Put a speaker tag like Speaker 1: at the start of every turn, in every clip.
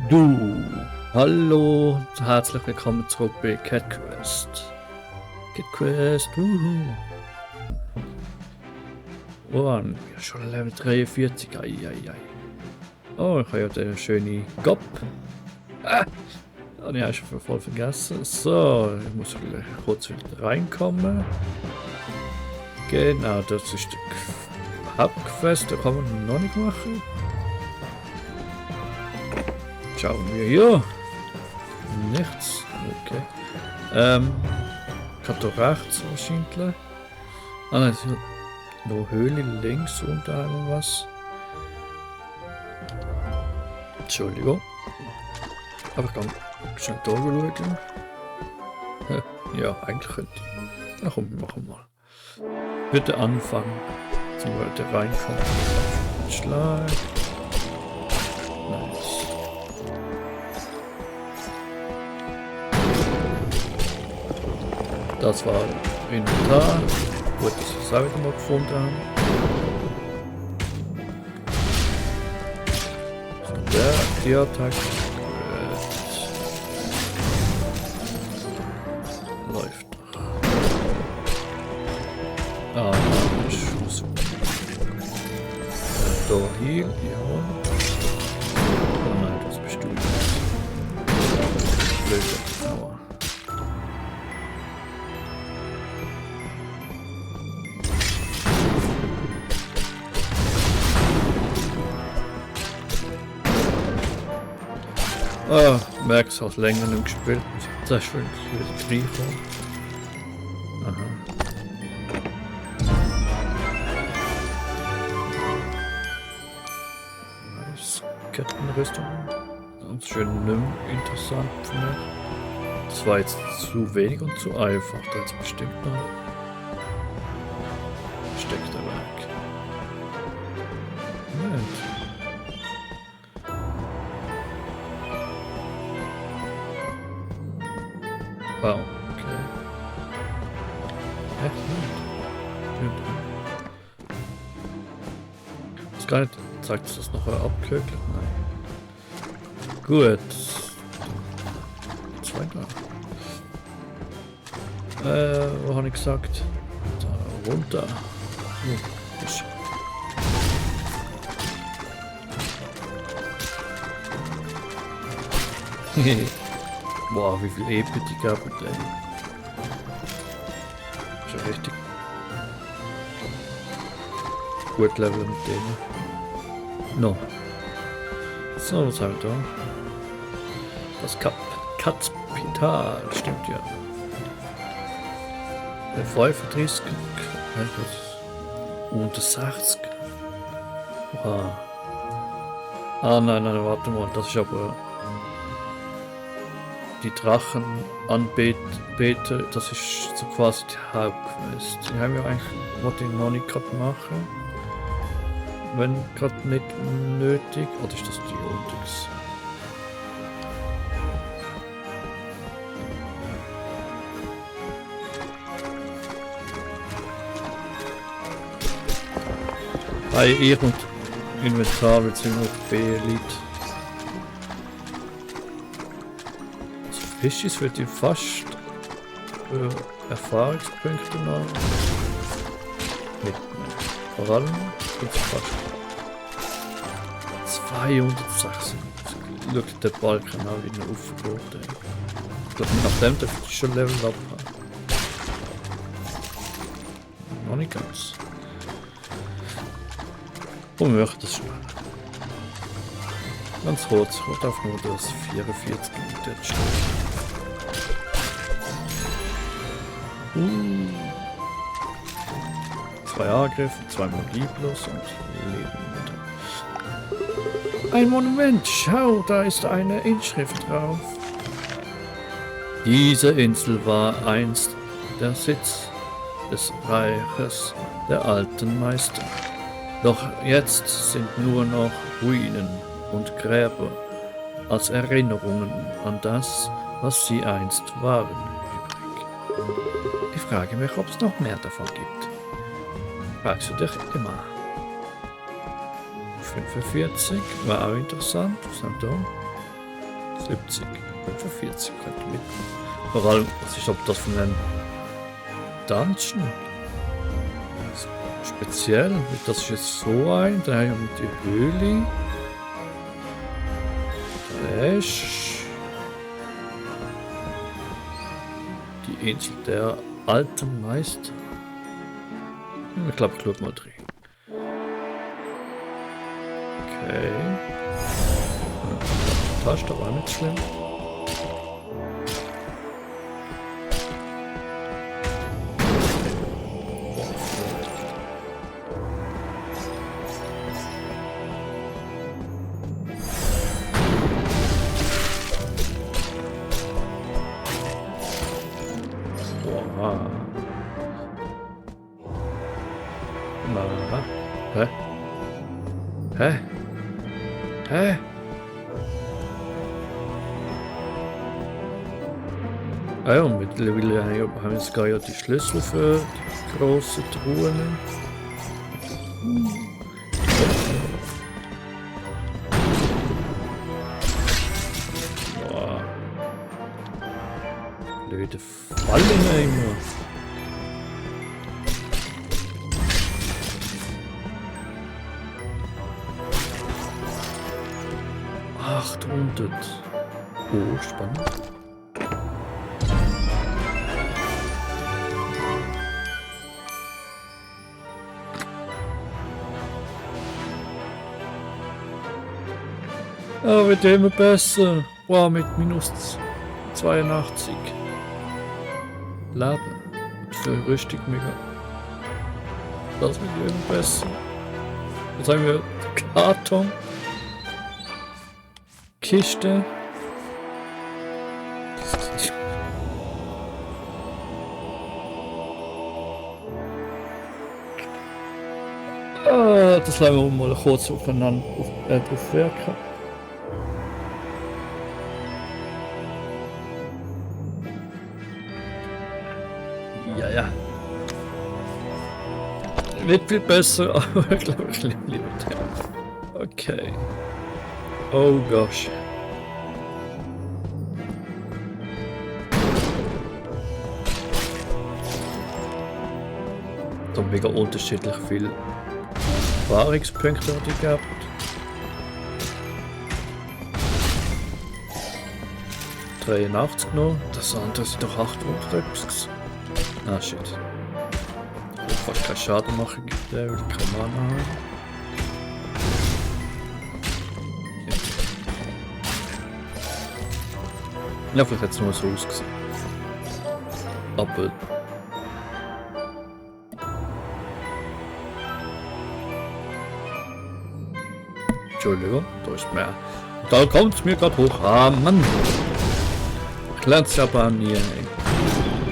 Speaker 1: Du, hallo und herzlich willkommen zurück bei Cat Quest. Cat Quest, Oh, ja, schon Level 43, ai. Oh, ich habe ja den schönen Gop. Habe ich auch schon voll vergessen. So, ich muss kurz wieder reinkommen. Genau, das ist der Hauptquest, da kann man noch nicht machen. Schauen wir hier. Nichts. Okay. Ich habe da rechts wahrscheinlich. Ah nein, noch Höhle links und da haben wir was. Entschuldigung. Aber ich kann schnell durchschauen. Ja, eigentlich könnte ich. Na komm, wir machen mal. Bitte anfangen. Zum Leute reinkommen. Schlag. Nice. Das war Inventar. Gut, dass wir es auch wieder mal gefunden haben. So, die Attacke. Läuft doch. Ah, Schuss. Da Heal, ja. Oh nein, das bist du. Blöd, aber. Ah, merkst du, hast länger nicht gespielt. Das ist wirklich wieder reinkommen. Aha. Nice. Kettenrüstung. Ganz schön nicht mehr interessant für mich. Das war jetzt zu wenig und zu einfach. Da jetzt bestimmt noch. Steckt er weg. Nicht. Wow, okay. Echt nicht. Ist gar nicht. Zeigt es das noch abgehökelt? Nein. Gut. Jetzt weiter. Wo habe ich gesagt? Da runter. Ist. Boah, wie viel EP die gab es denn? Schon richtig gut Level mit denen. No. So, was haben wir da? Das Kapital, stimmt ja. Der 35 und der 60. Wow. Ah nein, warte mal, das ist aber die Drachenanbeter, das ist so quasi die Hauptquest. Die haben wir eigentlich, wollte ich noch nicht gerade machen. Wenn gerade nicht nötig. Oder ist das die Unters? Bei ihr und Inventar wird es immer noch B-Elite. Fischis wird die fast Erfahrungspunkte noch mitnehmen. Vor allem gibt es fast 206. Schaut der Balken auch wieder aufgebaut. Ich glaube, nachdem darf ich schon Level up haben. Noch nicht ganz. Und wir möchten das schnell. Ganz kurz, ich wollte einfach nur das 44 Minuten stehen. Zwei Angriffe, 2 Magie plus und Leben. Ein Monument, schau, da ist eine Inschrift drauf. Diese Insel war einst der Sitz des Reiches der alten Meister. Doch jetzt sind nur noch Ruinen und Gräber als Erinnerungen an das, was sie einst waren, übrig. Ich frage mich, ob es noch mehr davon gibt. Fragst du dich immer. 45 war auch interessant. Was haben wir 70, 45 könnte mit. Vor allem, was ist, ob das von einem Dungeon? Speziell, das ist jetzt so ein, da haben wir die Höhle. Da ist die Insel der alten Meister. Ich glaube, ich schaue mal drin. Okay. Das ist aber auch nicht schlimm. Hä? Hä? Hä? Ah ja, mittlerweile haben wir sogar ja die Schlüssel für die grossen Truhen. Boah. Blöde Fallen immer. 800. Oh, spannend. Ja, wird immer besser. Wow, mit minus 82. Leben. Für richtig mega. Das wird immer besser. Jetzt haben wir Karton. Kiste. Das lassen wir mal kurz aufeinander drauf wirken. Ja, ja. Wird viel besser, aber ich glaube, ich lieber den. Okay. Oh gosh. So mega unterschiedlich viel Erfahrungspunkte hat die gehabt. ...83 noch, das andere sind doch 800 etwas. Ah shit. Ich will fast keinen Schaden machen gibt der, weil ich keine Mana habe. Ja, vielleicht hat es nur so ausgesehen. Aber... Entschuldigung, da ist mehr. Da kommt es mir gerade hoch. Ah, Mann! Ich lerne es aber nie. Ey.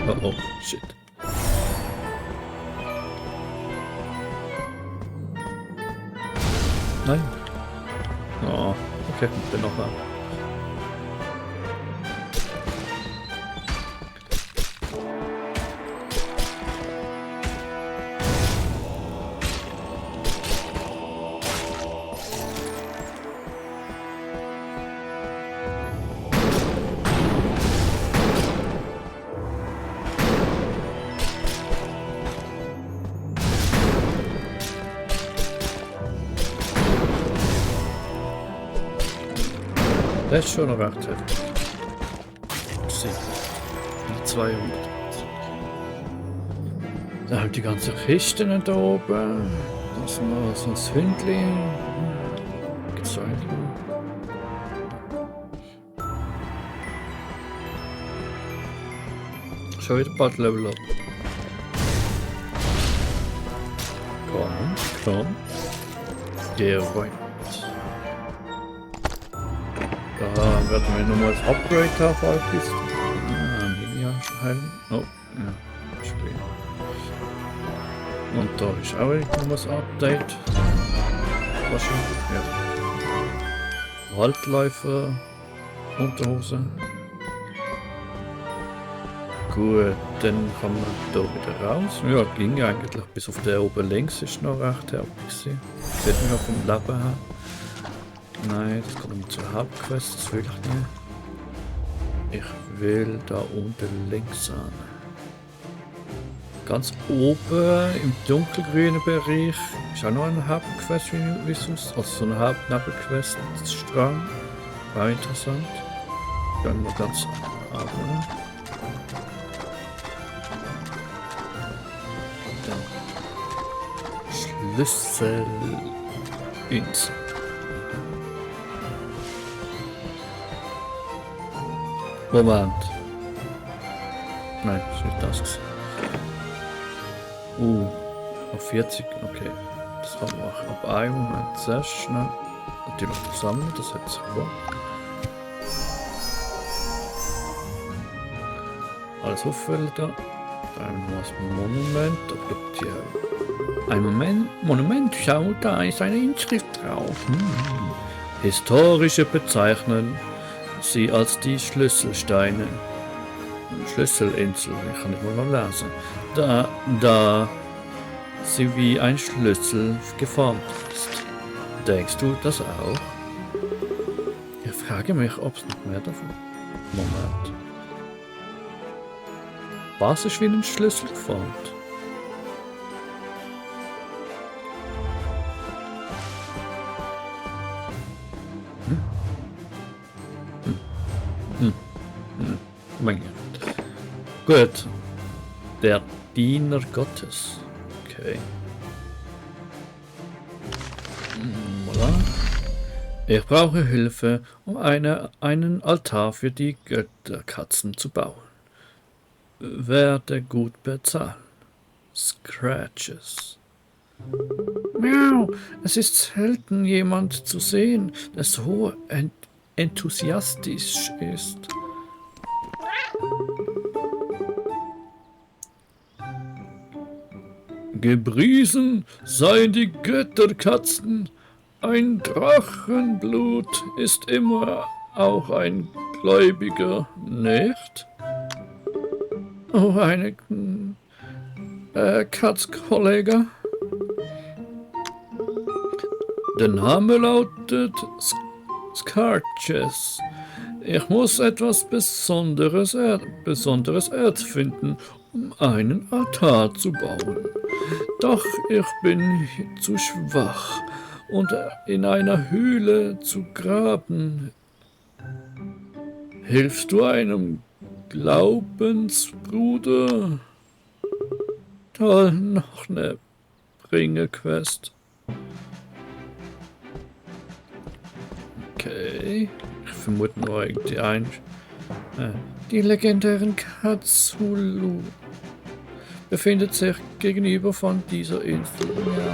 Speaker 1: Oh, oh, shit. Nein. Oh, okay, bin noch da. Das ist schon noch recht heftig. Die 200. Da haben die ganzen Kisten da oben. Da ist noch so ein Hündchen. Gibt's da eigentlich noch? Schon wieder bald Level up. Komm. Geh rein. Da werden wir nochmal das Upgrade haben, falls heilen. Oh, ja, ist gut. Und da ist auch noch das Update. Wahrscheinlich, ja. Waldläufer, Unterhose. Gut, dann kann man da wieder raus. Ja, ging eigentlich. Bis auf der oben links ist noch recht herzig. Sieht man auch vom Leben her. Nein, das kommt zur Hauptquest, das will ich nicht. Ich will da unten links an. Ganz oben im dunkelgrünen Bereich ist auch noch ein Hauptquest, wie es aussieht. Also so ein Hauptnebenquest-Strang. War interessant. Dann noch ganz runter. Dann Schlüsselinsel. Moment. Nein, ist nicht das. Auf 40, okay. Das kann man machen. Ab einem Moment sehr schnell. Natürlich zusammen, das hat sich vor. Alles auffüllen da. Da haben wir das Monument. Da bleibt hier ein Monument. Schau, da ist eine Inschrift drauf. Historische bezeichnen sie als die Schlüsselsteine. Schlüsselinsel, ich kann nicht mal lesen. Da sie wie ein Schlüssel geformt ist. Denkst du das auch? Ich frage mich, ob es noch mehr davon. Moment. Was ist wie ein Schlüssel geformt? Mein Gott. Gut. Der Diener Gottes. Okay. Voilà. Ich brauche Hilfe, um einen Altar für die Götterkatzen zu bauen. Werde gut bezahlen. Scratches. Miau, es ist selten jemand zu sehen, der so enthusiastisch ist. Gepriesen seien die Götterkatzen. Ein Drachenblut ist immer auch ein Gläubiger, nicht? Oh, eine Katzkollege. Der Name lautet Scarches. Ich muss etwas besonderes Erz finden, um einen Altar zu bauen. Doch ich bin zu schwach, und in einer Höhle zu graben. Hilfst du einem Glaubensbruder? Toll, noch eine Bringe-Quest. Okay, ich vermute nur irgendwie die legendären Cthulhu befindet sich gegenüber von dieser Insel. Ja.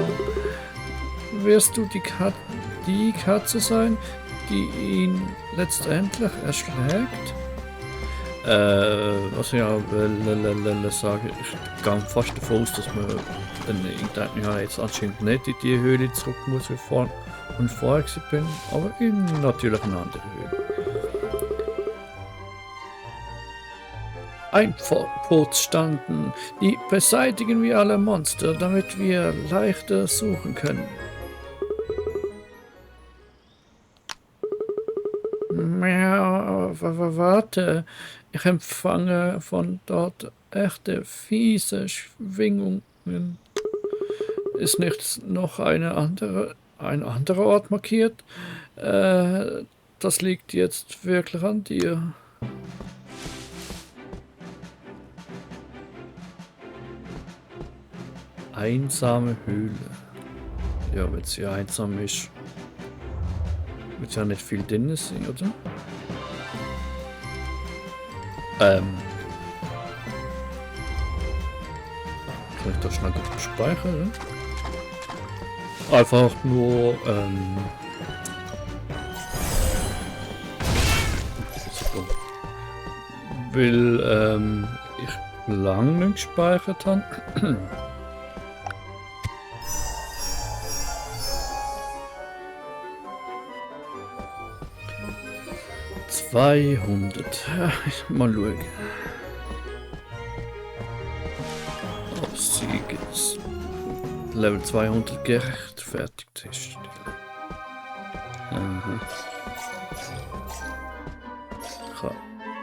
Speaker 1: Wirst du die Katze sein, die ihn letztendlich erschlägt? Was ich ja sagen, ich gehe fast davon aus, dass man jetzt anscheinend nicht in die Höhle zurück muss, wie vorher bin, aber in natürlich eine andere Höhle. Einpoststanden, die beseitigen wir alle Monster, damit wir leichter suchen können. Warte, ich empfange von dort echte fiese Schwingungen. Ist nicht noch ein anderer Ort markiert? Das liegt jetzt wirklich an dir. Einsame Höhle. Ja, wenn sie einsam ist, wird ja nicht viel drin sein, oder? Kann ich das schnell speichern? Einfach nur, weil ich lange nicht gespeichert habe. 200. Mal schauen. Ob sie jetzt Level 200 gerechtfertigt ist.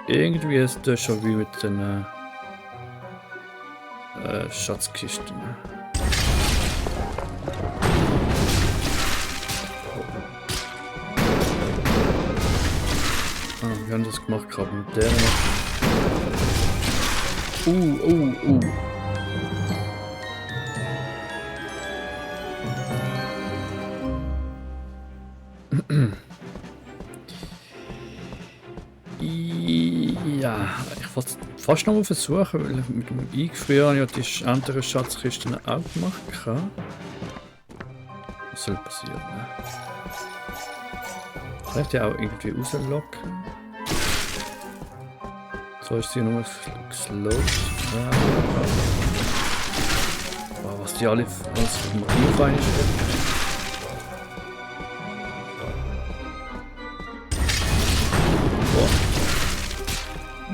Speaker 1: irgendwie ein Déjà-vu mit den Schatzkisten. Wir haben das gemacht gerade mit der noch. Ja, ich wollte es fast noch mal versuchen, weil mit dem Eingefrieren ja die anderen Schatzkisten auch gemacht habe. Was soll passieren? Ne? Vielleicht ja auch irgendwie rauslocken. So ist sie nur geslowt. Ja. Wow, was die alle alles für Motiv einstellen.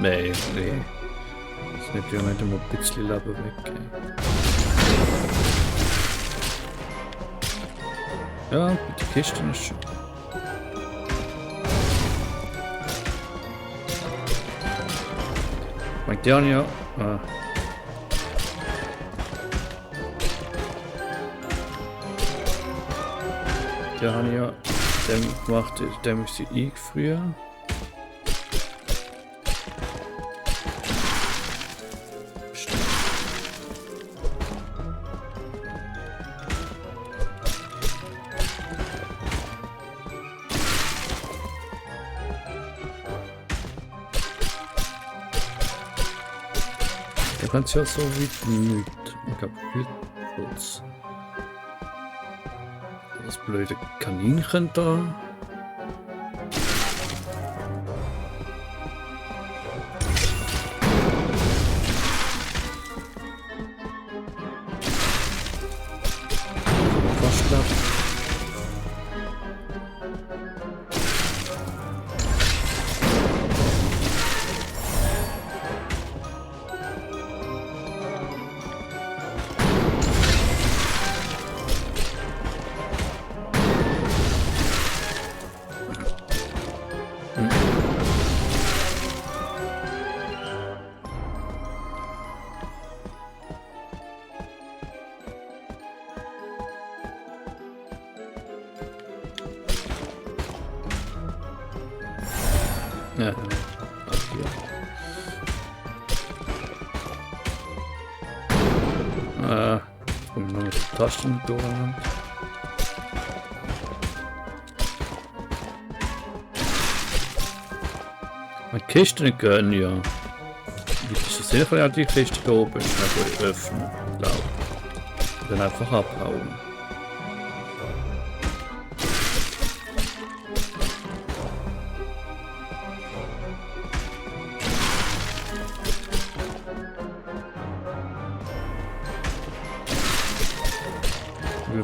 Speaker 1: Nee. Das nimmt ja im Moment mal ein bisschen Leben weg. Ja, mit der Kiste ist schon. Meint der ja. Der habe ich ja dem gemacht, dem ist sie eingefrieren. Du kannst ja so wie nicht. Ich glaube, Schutz. Das blöde Kaninchen da. Fast klar. Ja, hier. Kommen wir noch mit den Tasten durch. Meine Kiste nicht gönnen, ja. Wie ist das sicher, die Kiste da oben ist, nicht öffnen, glaube ich. Dann einfach abhauen.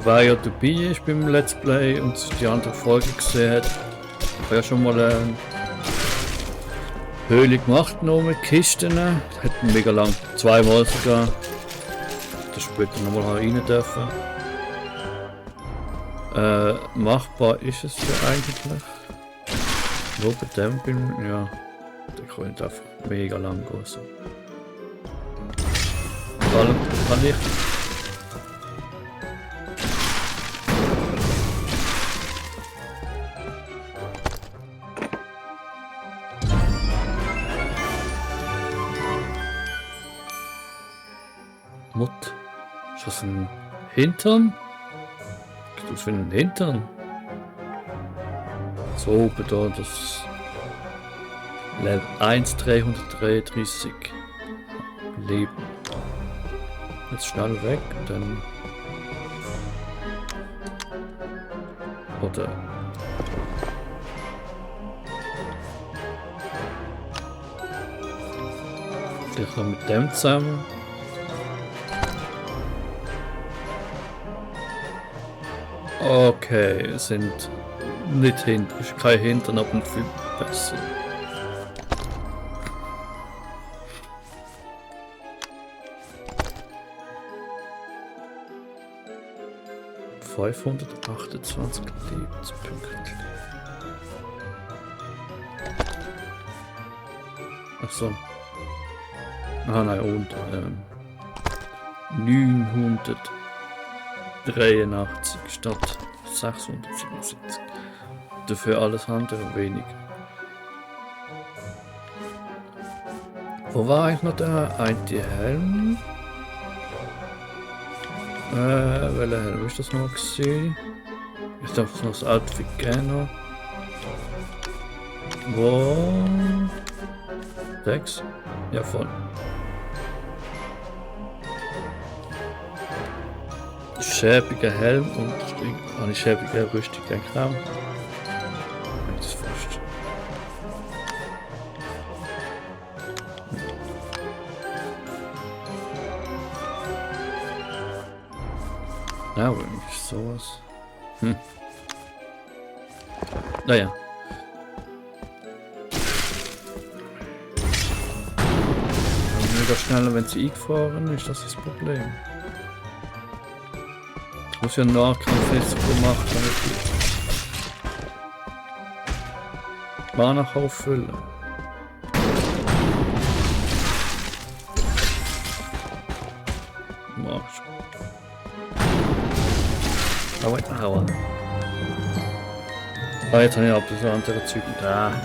Speaker 1: Wer ja dabei ist beim Let's Play und sich die andere Folge gesehen hat, ich habe ja schon mal eine Höhle gemacht noch mit Kisten. Hat mega lang, zweimal sogar. Da später nochmal rein dürfen. Machbar ist es ja eigentlich. Nur bei dem bin ja, der könnte einfach mega lang gehen. So. Kann ich. Mutt. Ist das ein Hintern? Was ist das für ein Hintern? So oben da, das Level 1 333 Leben. Jetzt schnell weg und dann. Oder. Vielleicht noch mit dem zusammen. Okay, es sind nicht hinten, ist kein Hintern, aber viel besser. ...528 Lebenspunkte. Ach so. Ah nein, und 983 statt 677. Dafür alles andere weniger. Wo war eigentlich noch der eine Helm? Welcher Helm ist das noch gesehen? Ich darf noch das Outfit gerne. Wo? 6? Ja, voll. Schäbiger Helm und eine schäbige Rüstung, ein Kram. Das ist fast. Ja, aber nicht sowas. Naja. Mega schneller, wenn sie eingefahren ist, das ist das Problem. Ich muss ja einen Nahkampf jetzt gemacht, damit ich Mana auffüllen. Machst. Aua. Ah, jetzt habe ich aber so andere Züge da. Ach,